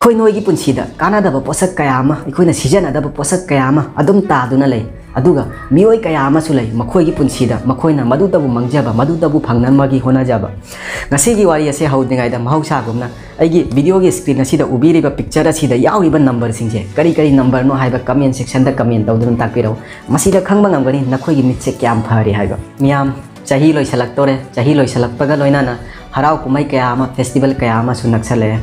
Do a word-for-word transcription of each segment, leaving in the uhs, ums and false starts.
ꯑꯩꯈꯣꯏ ꯅꯣꯏꯒꯤ ꯄꯨꯟꯁꯤꯗ ꯀꯥꯟꯅꯗꯕ ꯄꯣꯠꯁꯛ ꯀꯌꯥ ꯑꯃ, ꯑꯩꯈꯣꯏꯅ ꯁꯤꯖꯤꯟꯅꯗꯕ ꯄꯣꯠꯁꯛ ꯀꯌꯥ ꯑꯃ ꯑꯗꯨꯝ ꯇꯥꯗꯨꯅ ꯂꯩ꯫ ꯑꯗꯨꯒ ꯃꯤꯑꯣꯏ ꯀꯌꯥ ꯑꯃꯁꯨ ꯂꯩ, ꯃꯈꯣꯏꯒꯤ ꯄꯨꯟꯁꯤꯗ ꯃꯈꯣꯏꯅ ꯃꯗꯨꯇꯕꯨ ꯃꯥꯡꯖꯕ, ꯃꯗꯨꯇꯕꯨ ꯐꯪꯅꯕꯒꯤ ꯍꯣꯠꯅꯖꯕ꯫ ꯉꯁꯤꯒꯤ ꯋꯥꯔꯤ ꯑꯁꯦ ꯍꯧꯗ꯭ꯔꯤꯉꯩꯗ, ꯃꯍꯧꯁꯥꯒꯨꯝꯅ ꯑꯩꯒꯤ videoꯒꯤ screen ꯑꯁꯤꯗ ꯎꯕꯤꯔꯤꯕ picture ꯑꯁꯤꯗ ꯌꯥꯎꯔꯤꯕ numberꯁꯤꯡꯁꯦ ꯀꯔꯤ ꯀꯔꯤ numberꯅꯣ ꯍꯥꯏꯕ comment sectionꯗ comment ꯇꯧꯗꯨꯅ ꯇꯥꯛꯄꯤꯔꯛꯎ꯫ ꯃꯁꯤꯗ ꯈꯪꯕ ꯉꯝꯒꯅꯤ ꯅꯈꯣꯏꯒꯤ ꯃꯤꯠꯁꯦ ꯀꯌꯥꯝ ꯐꯔꯤ ꯍꯥꯏꯕ꯫ ꯃꯤꯌꯥꯝ, ꯆꯍꯤ ꯂꯣꯏꯁꯤꯜꯂꯛꯇꯣꯔꯦ꯫ ꯆꯍꯤ ꯂꯣꯏꯁꯤꯜꯂꯛꯄꯒ ꯂꯣꯏꯅꯅ ꯍꯔꯥꯎ ꯀꯨꯝꯍꯩ ꯀꯌꯥ ꯑꯃ, festival ꯀꯌꯥ ꯑꯃꯁꯨ ꯅꯛꯁꯜꯂꯛꯑꯦ꯫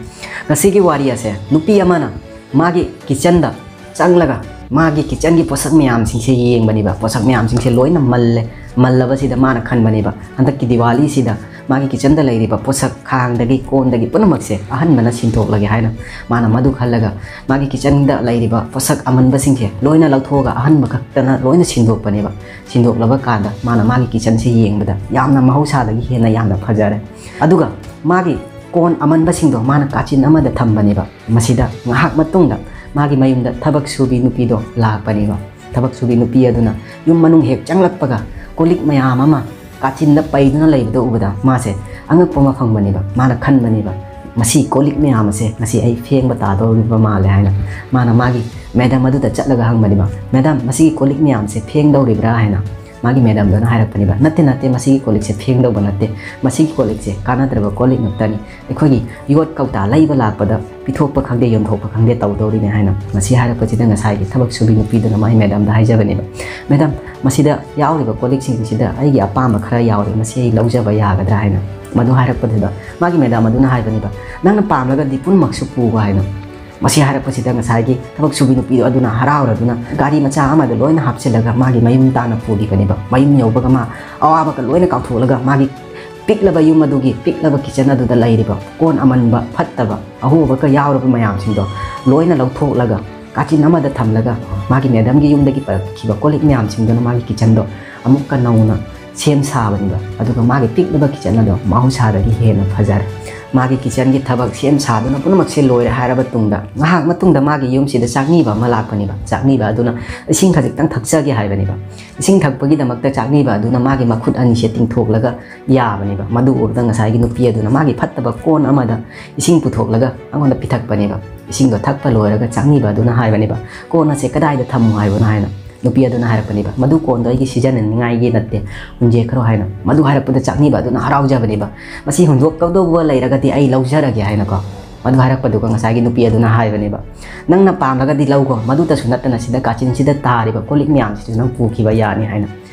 ꯉꯁꯤꯒꯤ ꯋꯥꯔꯤ ꯑꯁꯦ ꯅꯨꯄꯤ ꯑꯃꯅ ꯃꯥꯒꯤ kitchenꯗ ꯆꯪꯂꯒ ꯃꯥꯒꯤ kitchenꯒꯤ ꯄꯣꯠꯁꯛ ꯃꯌꯥꯝꯁꯤꯡꯁꯦ ꯌꯦꯡꯕꯅꯦꯕ꯫ ꯄꯣꯠꯁꯛ ꯃꯌꯥꯝꯁꯤꯡꯁꯦ ꯂꯣꯏꯅ ꯃꯜꯂꯦ꯫ ꯃꯜꯂꯕꯁꯤꯗ ꯃꯥꯅ ꯈꯟꯕꯅꯦꯕ, ꯍꯟꯗꯛꯀꯤ ꯗꯤꯋꯥꯂꯤꯁꯤꯗ ꯃꯥꯒꯤ kitchenꯗ ꯂꯩꯔꯤꯕ ꯄꯣꯠꯁꯛ, ꯈꯥꯡꯗꯒꯤ ꯀꯣꯟꯗꯒꯤ ꯄꯨꯝꯅꯃꯛꯁꯦ ꯑꯍꯟꯕꯅ ꯁꯤꯟꯗꯣꯛꯂꯒꯦ ꯍꯥꯏꯅ ꯃꯥꯅ ꯃꯗꯨ ꯈꯜꯂꯒ ꯃꯥꯒꯤ kitchenꯗ ꯂꯩꯔꯤꯕ ꯄꯣꯠꯁꯛ ꯑꯃꯟꯕꯁꯤꯡꯁꯦ ꯂꯣꯏꯅ ꯂꯧꯊꯣꯛꯑꯒ ꯑꯍꯟꯕ ꯈꯛꯇꯅ ꯂꯣꯏꯅ ꯁꯤꯟꯗꯣꯛꯄꯅꯦꯕ꯫ ꯁꯤꯟꯗꯣꯛꯂꯕ ꯀꯥꯟꯗ ꯃꯥꯅ ꯃꯥꯒꯤ kitchenꯁꯦ ꯌꯦꯡꯕꯗ ꯌꯥꯝꯅ ꯃꯍꯧꯁꯥꯗꯒꯤ ꯍꯦꯟꯅ ꯌꯥꯝꯅ ꯐꯖꯔꯦ꯫ ꯑꯗꯨꯒ ꯃꯥꯒꯤ ꯀꯣꯟ ꯑꯃꯟꯕꯁꯤꯡꯗꯣ ꯃꯥꯅ ꯀꯥꯆꯤꯟ ꯑꯃꯗ ꯊꯝꯕꯅꯦꯕ꯫ ꯃꯁꯤꯗ ꯉꯥꯏꯍꯥꯛ ꯃꯇꯨꯡꯗ ꯃꯥꯒꯤ ꯃꯌꯨꯝꯗ ꯊꯕꯛ ꯁꯨꯕꯤ ꯅꯨꯄꯤꯗꯣ ꯂꯥꯛꯄꯅꯦꯕ꯫ ꯊꯕꯛ ꯁꯨꯕꯤ ꯅꯨꯄꯤ ꯑꯗꯨꯅ ꯌꯨꯝ ꯃꯅꯨꯡ ꯍꯦꯛ ꯆꯪꯂꯛꯄꯒ ꯀꯣꯜ ꯂꯤꯛ ꯃꯌꯥꯝ ꯑꯃ ꯀꯥꯆꯤꯟꯗ ꯄꯩꯗꯨꯅ ꯂꯩꯕꯗꯣ ꯎꯕꯗ ꯃꯥꯁꯦ ꯑꯉꯛꯄ ꯑꯃ ꯐꯪꯕꯅꯦꯕ꯫ ꯃꯥꯅ ꯈꯟꯕꯅꯦꯕ, "ꯃꯁꯤ ꯀꯣꯜ ꯂꯤꯛ ꯃꯌꯥꯝ ꯑꯁꯦ ꯉꯁꯤ ꯑꯩ ꯐꯦꯡꯕ ꯇꯥꯗꯧꯔꯤꯕ ꯃꯥꯜꯂꯦ" ꯍꯥꯏꯅ꯫ ꯃꯥꯅ ꯃꯥꯒꯤ madam ꯑꯗꯨꯗ ꯆꯠꯂꯒ ꯍꯪꯕꯅꯦꯕ, "Madam, ꯃꯁꯤꯒꯤ ꯀꯣꯜ ꯂꯤꯛ ꯃꯌꯥꯝꯁꯦ ꯐꯦꯡꯗꯧꯔꯤꯕ꯭ꯔꯥ?" ꯍꯥꯏꯅ꯫ ꯃꯥꯒꯤ madamꯗꯨꯅ ꯍꯥꯏꯔꯛꯄꯅꯦꯕ, "ꯅꯠꯇꯦ, ꯅꯠꯇꯦ, ꯃꯁꯤꯒꯤ ꯀꯣꯜ ꯂꯤꯛꯁꯦ ꯐꯦꯡꯗꯧꯕ ꯅꯠꯇꯦ꯫ ꯃꯁꯤꯒꯤ ꯀꯣꯜ ꯂꯤꯛꯁꯦ ꯀꯥꯟꯅꯗ꯭ꯔꯕ ꯀꯣꯜ ꯂꯤꯛ ꯉꯥꯛꯇꯅꯤ꯫ ꯑꯩꯈꯣꯏꯒꯤ ꯌꯣꯠ ꯀꯧꯇꯥ ꯂꯩꯕ ꯂꯥꯛꯄꯗ ꯄꯤꯊꯣꯛꯄ ꯈꯪꯗꯦ, ꯌꯣꯟꯊꯣꯛꯄ ꯈꯪꯗꯦ ꯇꯧꯗꯧꯔꯤꯅꯦ" ꯍꯥꯏꯅ꯫ ꯃꯁꯤ ꯍꯥꯏꯔꯛꯄꯁꯤꯗ ꯉꯁꯥꯏꯒꯤ ꯊꯕꯛ ꯁꯨꯕꯤ ꯅꯨꯄꯤꯗꯨꯅ ꯃꯥꯒꯤ madamꯗ ꯍꯥꯏꯖꯕꯅꯦꯕ, "Madam, ꯃꯁꯤꯗ ꯌꯥꯎꯔꯤꯕ ꯀꯣꯜ ꯂꯤꯛꯁꯤꯡꯁꯤꯗ ꯑꯩꯒꯤ ꯑꯄꯥꯝꯕ ꯈꯔ ꯌꯥꯎꯔꯤ, ꯃꯁꯤ ꯑꯩ ꯂꯧꯖꯕ ꯌꯥꯒꯗ꯭ꯔꯥ?" ꯍꯥꯏꯅ꯫ ꯃꯗꯨ ꯍꯥꯏꯔꯛꯄꯗꯨꯗ ꯃꯥꯒꯤ madam ꯑꯗꯨꯅ ꯍꯥꯏꯕꯅꯦꯕ, "ꯅꯪꯅ ꯄꯥꯝꯂꯒꯗꯤ ꯄꯨꯝꯅꯃꯛꯁꯨ ꯄꯨꯕ" ꯍꯥꯏꯅ꯫ ꯃꯁꯤ ꯍꯥꯏꯔꯛꯄꯁꯤꯗ ꯉꯁꯥꯏꯒꯤ ꯊꯕꯛ ꯁꯨꯕꯤ ꯅꯨꯄꯤꯗꯣ ꯑꯗꯨꯅ ꯍꯔꯥꯎꯔꯗꯨꯅ ꯒꯥꯔꯤ ꯃꯆꯥ ꯑꯃꯗ ꯂꯣꯏꯅ ꯍꯥꯞꯆꯤꯜꯂꯒ ꯃꯥꯒꯤ ꯃꯌꯨꯝ ꯇꯥꯟꯅ ꯄꯨꯈꯤꯕꯅꯦꯕ꯫ ꯃꯌꯨꯝ ꯌꯧꯕꯒ ꯃꯥ ꯑꯋꯥꯕꯒ ꯂꯣꯏꯅ ꯀꯥꯎꯊꯣꯛꯂꯒ ꯃꯥꯒꯤ ꯄꯤꯛꯂꯕ ꯌꯨꯝ ꯑꯗꯨꯒꯤ ꯄꯤꯛꯂꯕ kitchen ꯑꯗꯨꯗ ꯂꯩꯔꯤꯕ ꯀꯣꯟ ꯑꯃꯟꯕ, ꯐꯠꯇꯕ, ꯑꯍꯣꯕꯒ ꯌꯥꯎꯔꯕ ꯃꯌꯥꯝꯁꯤꯡꯗꯣ ꯂꯣꯏꯅ ꯂꯧꯊꯣꯛꯂꯒ ꯀꯥꯆꯤꯟ ꯑꯃꯗ ꯊꯝꯂꯒ ꯃꯥꯒꯤ madamꯒꯤ ꯌꯨꯝꯗꯒꯤ ꯄꯨꯔꯛꯈꯤꯕ ꯀꯣꯜ ꯂꯤꯛ ꯃꯌꯥꯝꯁꯤꯡꯗꯨꯅ ꯃꯥꯒꯤ kitchenꯗꯣ ꯑꯃꯨꯛꯀ ꯅꯧꯅ ꯁꯦꯝ ꯁꯥꯕꯅꯦꯕ꯫ ꯑꯗꯨꯒ ꯃꯥꯒꯤ ꯄꯤꯛꯂꯕ kitchen ꯑꯗꯣ ꯃꯍꯧꯁꯥꯗꯒꯤ ꯍꯦꯟꯅ ꯐꯖꯔꯦ꯫ ꯃꯥꯒꯤ kitchenꯒꯤ ꯊꯕꯛ ꯁꯦꯝ ꯁꯥꯗꯨꯅ ꯄꯨꯝꯅꯃꯛꯁꯦ ꯂꯣꯏꯔꯦ ꯍꯥꯏꯔꯕ ꯇꯨꯡꯗ, ꯉꯥꯏꯍꯥꯛ ꯃꯇꯨꯡꯗ ꯃꯥꯒꯤ ꯌꯨꯝꯁꯤꯗ ꯆꯥꯛꯅꯤꯕ ꯑꯃ ꯂꯥꯛꯄꯅꯦꯕ꯫ ꯆꯥꯛꯅꯤꯕ ꯑꯗꯨꯅ ꯏꯁꯤꯡ ꯈꯖꯤꯛꯇꯪ ꯊꯛꯆꯒꯦ ꯍꯥꯏꯕꯅꯦꯕ꯫ ꯏꯁꯤꯡ ꯊꯛꯄꯒꯤꯗꯃꯛꯇ ꯆꯥꯛꯅꯤꯕ ꯑꯗꯨꯅ ꯃꯥꯒꯤ ꯃꯈꯨꯠ ꯑꯅꯤꯁꯦ ꯇꯤꯡꯊꯣꯛꯂꯒ ꯌꯥꯕꯅꯦꯕ꯫ ꯃꯗꯨ ꯎꯕꯗ ꯉꯁꯥꯏꯒꯤ ꯅꯨꯄꯤ ꯑꯗꯨꯅ ꯃꯥꯒꯤ ꯐꯠꯇꯕ ꯀꯣꯟ ꯑꯃꯗ ꯏꯁꯤꯡ ꯄꯨꯊꯣꯛꯂꯒ ꯑꯩꯉꯣꯟꯗ ꯄꯤꯊꯛꯄꯅꯦꯕ꯫ ꯏꯁꯤꯡꯗꯣ ꯊꯛꯄ ꯂꯣꯏꯔꯒ ꯆꯥꯛꯅꯤꯕ ꯑꯗꯨꯅ ꯍꯥꯏꯕꯅꯦꯕ, "ꯀꯣꯟ ꯑꯁꯦ ꯀꯗꯥꯏꯗ ꯊꯝꯃꯨ ꯍꯥꯏꯕꯅꯣ?" ꯍꯥꯏꯅ꯫ ꯅꯨꯄꯤ ꯑꯗꯨꯅ ꯍꯥꯏꯔꯛꯄꯅꯦꯕ, "ꯃꯗꯨ ꯀꯣꯟꯗꯣ ꯑꯩꯒꯤ ꯁꯤꯖꯤꯟꯅꯅꯤꯡꯉꯥꯏꯒꯤ ꯅꯠꯇꯦ, ꯍꯨꯟꯖꯦꯛꯈ꯭ꯔꯣ" ꯍꯥꯏꯅ꯫ ꯃꯗꯨ ꯍꯥꯏꯔꯛꯄꯗ ꯆꯥꯛꯅꯤꯕ ꯑꯗꯨꯅ ꯍꯔꯥꯎꯖꯕꯅꯦꯕ꯫ "ꯃꯁꯤ ꯍꯨꯟꯗꯣꯛꯀꯗꯧꯕ ꯂꯩꯔꯒꯗꯤ ꯑꯩ ꯂꯧꯖꯔꯒꯦ" ꯍꯥꯏꯅꯀꯣ꯫ ꯃꯗꯨ ꯍꯥꯏꯔꯛꯄꯗꯨꯒ ꯉꯁꯥꯏꯒꯤ ꯅꯨꯄꯤ ꯑꯗꯨꯅ ꯍꯥꯏꯕꯅꯦꯕ, "ꯅꯪꯅ ꯄꯥꯝꯂꯒꯗꯤ ꯂꯧꯈꯣ, ꯃꯗꯨꯇꯁꯨ ꯅꯠꯇꯅ ꯁꯤꯗ ꯀꯥꯆꯤꯟꯁꯤꯗ ꯇꯥꯔꯤꯕ ꯀꯣꯜ ꯂꯤꯛ ꯃꯌꯥꯝꯁꯤꯁꯨ ꯅꯪ ꯄꯨꯈꯤꯕ ꯌꯥꯅꯤ" ꯍꯥꯏꯅ꯫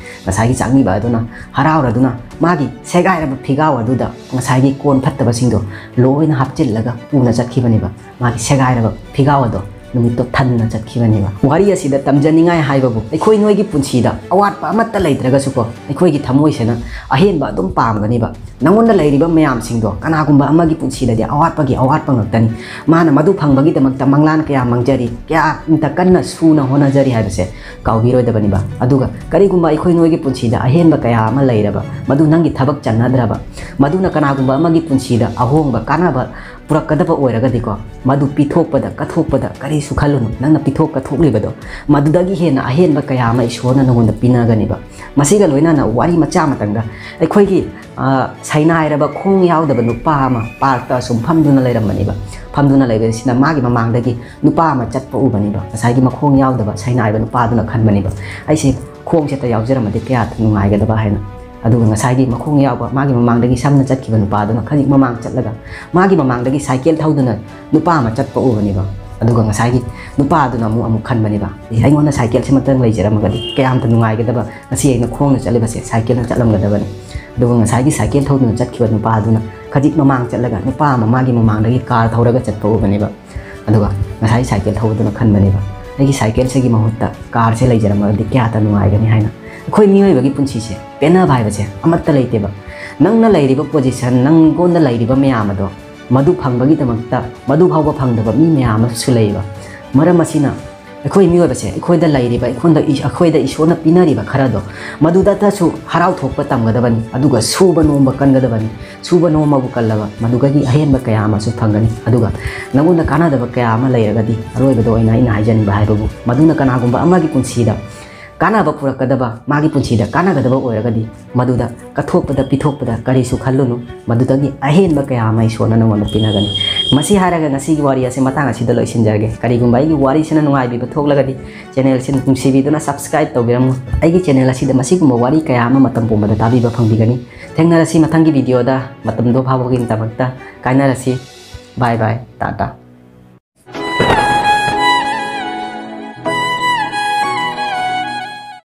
ꯉꯁꯥꯏꯒꯤ ꯆꯥꯛꯅꯤꯕ ꯑꯗꯨꯅ ꯍꯔꯥꯎꯔꯗꯨꯅ ꯃꯥꯒꯤ ꯁꯦꯒꯥꯏꯔꯕ ꯐꯤꯒꯥꯎ ꯑꯗꯨꯗ ꯉꯁꯥꯏꯒꯤ ꯀꯣꯟ ꯐꯠꯇꯕꯁꯤꯡꯗꯣ ꯂꯣꯏꯅ ꯍꯥꯞꯆꯤꯜꯂꯒ ꯄꯨꯅ ꯆꯠꯈꯤꯕꯅꯦꯕ꯫ ꯃꯥꯒꯤ ꯁꯦꯒꯥꯏꯔꯕ ꯐꯤꯒꯥꯎ ꯑꯗꯣ ꯅꯨꯃꯤꯠꯇꯣ ꯊꯟꯅ ꯆꯠꯈꯤꯕꯅꯦꯕ꯫ ꯋꯥꯔꯤ ꯑꯁꯤꯗ ꯇꯝꯖꯅꯤꯡꯉꯥꯏ ꯍꯥꯏꯕꯕꯨ, ꯑꯩꯈꯣꯏ ꯅꯣꯏꯒꯤ ꯄꯨꯟꯁꯤꯗ ꯑꯋꯥꯠꯄ ꯑꯃꯠꯇ ꯂꯩꯇ꯭ꯔꯒꯁꯨꯀꯣ, ꯑꯩꯈꯣꯏꯒꯤ ꯊꯃꯣꯏꯁꯤꯅ ꯑꯍꯦꯟꯕ ꯑꯗꯨꯝ ꯄꯥꯝꯒꯅꯤꯕ꯫ ꯅꯉꯣꯟꯗ ꯂꯩꯔꯤꯕ ꯃꯌꯥꯝꯁꯤꯡꯗꯣ ꯀꯅꯥꯒꯨꯝꯕ ꯑꯃꯒꯤ ꯄꯨꯟꯁꯤꯗꯗꯤ ꯑꯋꯥꯠꯄꯒꯤ ꯑꯋꯥꯠꯄ ꯉꯥꯛꯇꯅꯤ꯫ ꯃꯥꯅ ꯃꯗꯨ ꯐꯪꯕꯒꯤꯗꯃꯛꯇ ꯃꯪꯂꯥꯟ ꯀꯌꯥ ꯃꯥꯡꯖꯔꯤ, ꯀꯌꯥ ꯀꯟꯅ ꯁꯨꯅ ꯍꯣꯠꯅꯖꯔꯤ ꯍꯥꯏꯕꯁꯦ ꯀꯥꯎꯕꯤꯔꯣꯏꯗꯕꯅꯤꯕ꯫ ꯑꯗꯨꯒ ꯀꯔꯤꯒꯨꯝꯕ ꯑꯩꯈꯣꯏ ꯅꯣꯏꯒꯤ ꯄꯨꯟꯁꯤꯗ ꯑꯍꯦꯟꯕ ꯀꯌꯥ ꯑꯃ ꯂꯩꯔꯕ, ꯃꯗꯨ ꯅꯪꯒꯤ ꯊꯕꯛ ꯆꯟꯅꯗ꯭ꯔꯕ, ꯃꯗꯨꯅ ꯀꯅꯥꯒꯨꯝꯕ ꯑꯃꯒꯤ ꯄꯨꯟꯁꯤꯗ ꯑꯍꯣꯡꯕ, ꯀꯥꯟꯅꯕ ꯄꯨꯔꯛꯀꯗꯕ ꯑꯣꯏꯔꯒꯗꯤꯀꯣ, ꯃꯗꯨ ꯄꯤꯊꯣꯛꯄꯗ, ꯀꯠꯊꯣꯛꯄꯗ ꯀꯔꯤꯁꯨ ꯈꯜꯂꯨꯅꯨ꯫ ꯅꯪꯅ ꯄꯤꯊꯣꯛ ꯀꯠꯊꯣꯛꯂꯤꯕꯗꯣ, ꯃꯗꯨꯗꯒꯤ ꯍꯦꯟꯅ ꯑꯍꯦꯟꯕ ꯀꯌꯥ ꯑꯃ ꯏꯁꯣꯔꯅ ꯅꯉꯣꯟꯗ ꯄꯤꯅꯒꯅꯤꯕ꯫ ꯃꯁꯤꯒ ꯂꯣꯏꯅꯅ ꯋꯥꯔꯤ ꯃꯆꯥ ꯑꯃꯇꯪꯒ, ꯑꯩꯈꯣꯏꯒꯤ, ꯑ, ꯁꯩꯅꯥꯏꯔꯕ ꯈꯣꯡ ꯌꯥꯎꯗꯕ ꯅꯨꯄꯥ ꯑꯃ ꯄꯥꯔꯛꯇ ꯑꯁꯨꯝ ꯐꯝꯗꯨꯅ ꯂꯩꯔꯝꯕꯅꯦꯕ꯫ ꯐꯝꯗꯨꯅ ꯂꯩꯕꯁꯤꯅ ꯃꯥꯒꯤ ꯃꯃꯥꯡꯗꯒꯤ ꯅꯨꯄꯥ ꯑꯃ ꯆꯠꯄ ꯎꯕꯅꯦꯕ꯫ ꯉꯁꯥꯏꯒꯤ ꯃꯈꯣꯡ ꯌꯥꯎꯗꯕ ꯁꯩꯅꯥꯏꯕ ꯅꯨꯄꯥꯗꯨꯅ ꯈꯟꯕꯅꯦꯕ, "ꯑꯩꯁꯦ ꯈꯣꯡꯁꯦ ꯑꯝꯇ ꯌꯥꯎꯖꯔꯝꯃꯗꯤ ꯀꯌꯥ ꯅꯨꯡꯉꯥꯏꯒꯗꯕ" ꯍꯥꯏꯅ꯫ ꯑꯗꯨꯒ ꯉꯁꯥꯏꯒꯤ ꯃꯈꯣꯡ ꯌꯥꯎꯕ, ꯃꯥꯒꯤ ꯃꯃꯥꯡꯗꯒꯤ ꯁꯝꯅ ꯆꯠꯈꯤꯕ ꯅꯨꯄꯥꯗꯨꯅ ꯈꯖꯤꯛ ꯃꯃꯥꯡ ꯆꯠꯂꯒ ꯃꯥꯒꯤ ꯃꯃꯥꯡꯗꯒꯤ ꯁꯥꯏꯀꯦꯜ ꯊꯧꯗꯨꯅ ꯅꯨꯄꯥ ꯑꯃ ꯆꯠꯄ ꯎꯕꯅꯦꯕ꯫ ꯑꯗꯨꯒ ꯉꯁꯥꯏꯒꯤ ꯅꯨꯄꯥꯗꯨꯅ ꯑꯃꯨꯛ, ꯑꯃꯨꯛ ꯈꯟꯕꯅꯦꯕ, "ꯑꯩꯉꯣꯟꯗ ꯁꯥꯏꯀꯦꯜꯁꯤꯃꯇꯪ ꯂꯩꯖꯔꯝꯃꯒꯗꯤ ꯀꯌꯥꯝꯇ ꯅꯨꯡꯉꯥꯏꯒꯗꯕ, ꯉꯁꯤ ꯑꯩꯅ ꯈꯣꯡꯅ ꯆꯠꯂꯤꯕꯁꯦ ꯁꯥꯏꯀꯦꯜꯅ ꯆꯠꯂꯝꯒꯗꯕꯅꯤ"꯫ ꯑꯗꯨꯒ ꯉꯁꯥꯏꯒꯤ ꯁꯥꯏꯀꯦꯜ ꯊꯧꯗꯨꯅ ꯆꯠꯈꯤꯕ ꯅꯨꯄꯥꯗꯨꯅ ꯈꯖꯤꯛ ꯃꯃꯥꯡ ꯆꯠꯂꯒ ꯅꯨꯄꯥ ꯑꯃ ꯃꯥꯒꯤ ꯃꯃꯥꯡꯗꯒꯤ ꯀꯥꯔ ꯊꯧꯔꯒ ꯆꯠꯄ ꯎꯕꯅꯦꯕ꯫ ꯑꯗꯨꯒ ꯉꯁꯥꯏ ꯁꯥꯏꯀꯦꯜ ꯊꯧꯕꯗꯨꯅ ꯈꯟꯕꯅꯦꯕ, "ꯑꯩꯒꯤ ꯁꯥꯏꯀꯦꯜꯁꯤꯒꯤ ꯃꯍꯨꯠꯇ ꯀꯥꯔꯁꯦ ꯂꯩꯖꯔꯝꯃꯒꯗꯤ ꯀꯌꯥꯇ ꯅꯨꯡꯉꯥꯏꯒꯅꯤ" ꯍꯥꯏꯅ꯫ ꯑꯩꯈꯣꯏ ꯃꯤꯑꯣꯏꯕꯒꯤ ꯄꯨꯟꯁꯤꯁꯦ ꯄꯦꯟꯅꯕ ꯍꯥꯏꯕꯁꯦ ꯑꯃꯠꯇ ꯂꯩꯇꯦꯕ꯫ ꯅꯪꯅ ꯂꯩꯔꯤꯕ position, ꯅꯪꯉꯣꯟꯗ ꯂꯩꯔꯤꯕ ꯃꯌꯥꯝ ꯑꯗꯣ, ꯃꯗꯨ ꯐꯪꯕꯒꯤꯗꯃꯛꯇ ꯃꯗꯨ ꯐꯥꯎꯕ ꯐꯪꯗꯕ ꯃꯤ ꯃꯌꯥꯝ ꯑꯃꯁꯨ ꯂꯩꯌꯦꯕ꯫ ꯃꯔꯝ ꯑꯁꯤꯅ ꯑꯩꯈꯣꯏ ꯃꯤꯑꯣꯏꯕꯁꯦ, ꯑꯩꯈꯣꯏꯗ ꯂꯩꯔꯤꯕ, ꯑꯩꯈꯣꯏꯗ, ꯑꯩꯈꯣꯏꯗ ꯏꯁꯣꯔꯅ ꯄꯤꯅꯔꯤꯕ ꯈꯔꯗꯣ, ꯃꯗꯨꯗꯇꯁꯨ ꯍꯔꯥꯎ ꯊꯣꯛꯄ ꯇꯝꯒꯗꯕꯅꯤ꯫ ꯑꯗꯨꯒ ꯁꯨꯕ ꯅꯣꯝꯕ ꯀꯟꯒꯗꯕꯅꯤ꯫ ꯁꯨꯕ ꯅꯣꯝꯕꯕꯨ ꯀꯜꯂꯕ, ꯃꯗꯨꯗꯒꯤ ꯑꯍꯦꯟꯕ ꯀꯌꯥ ꯑꯃꯁꯨ ꯐꯪꯒꯅꯤ꯫ ꯑꯗꯨꯒ ꯅꯪꯉꯣꯟꯗ ꯀꯥꯟꯅꯗꯕ ꯀꯌꯥ ꯑꯃ ꯂꯩꯔꯒꯗꯤ, ꯑꯔꯣꯏꯕꯗ ꯑꯣꯏꯅ ꯑꯩꯅ ꯍꯥꯏꯖꯅꯤꯡꯕ ꯍꯥꯏꯕꯕꯨ, ꯃꯗꯨꯅ ꯀꯅꯥꯒꯨꯝꯕ ꯑꯃꯒꯤ ꯄꯨꯟꯁꯤꯗ ꯀꯥꯟꯅꯕ ꯄꯨꯔꯛꯀꯗꯕ, ꯃꯥꯒꯤ ꯄꯨꯟꯁꯤꯗ ꯀꯥꯟꯅꯒꯗꯕ ꯑꯣꯏꯔꯒꯗꯤ, ꯃꯗꯨꯗ ꯀꯠꯊꯣꯛꯄꯗ, ꯄꯤꯊꯣꯛꯄꯗ ꯀꯔꯤꯁꯨ ꯈꯜꯂꯨꯅꯨ꯫ ꯃꯗꯨꯗꯒꯤ ꯑꯍꯦꯟꯕ ꯀꯌꯥ ꯑꯃ ꯏꯁꯣꯔꯅ ꯅꯪꯉꯣꯟꯗ ꯄꯤꯅꯒꯅꯤ꯫ ꯃꯁꯤ ꯍꯥꯏꯔꯒ ꯉꯁꯤꯒꯤ ꯋꯥꯔꯤ ꯑꯁꯤ ꯃꯇꯥꯡ ꯑꯁꯤꯗ ꯂꯣꯏꯁꯤꯟꯖꯔꯒꯦ꯫ ꯀꯔꯤꯒꯨꯝꯕ ꯑꯩꯒꯤ ꯋꯥꯔꯤꯁꯤꯅ ꯅꯨꯡꯉꯥꯏꯕꯤꯕ ꯊꯣꯛꯂꯒꯗꯤ, ꯆꯦꯅꯦꯜꯁꯤ ꯅꯨꯡꯁꯤꯕꯤꯗꯨꯅ subscribe ꯇꯧꯕꯤꯔꯝꯃꯨ꯫ ꯑꯩꯒꯤ ꯆꯦꯅꯦꯜ ꯑꯁꯤꯗ ꯃꯁꯤꯒꯨꯝꯕ ꯋꯥꯔꯤ ꯀꯌꯥ ꯑꯃ ꯃꯇꯝ ꯄꯨꯝꯕꯗ ꯇꯥꯕꯤꯕ ꯐꯪꯕꯤꯒꯅꯤ꯫ ꯊꯦꯡꯅꯔꯁꯤ ꯃꯊꯪꯒꯤ ꯚꯤꯗꯤꯑꯣꯗ꯫ ꯃꯇꯝꯗꯣ ꯐꯥꯎꯕꯒꯤꯗꯃꯛꯇ ꯀꯥꯏꯅꯔꯁꯤ꯫ Bye bye, Tata.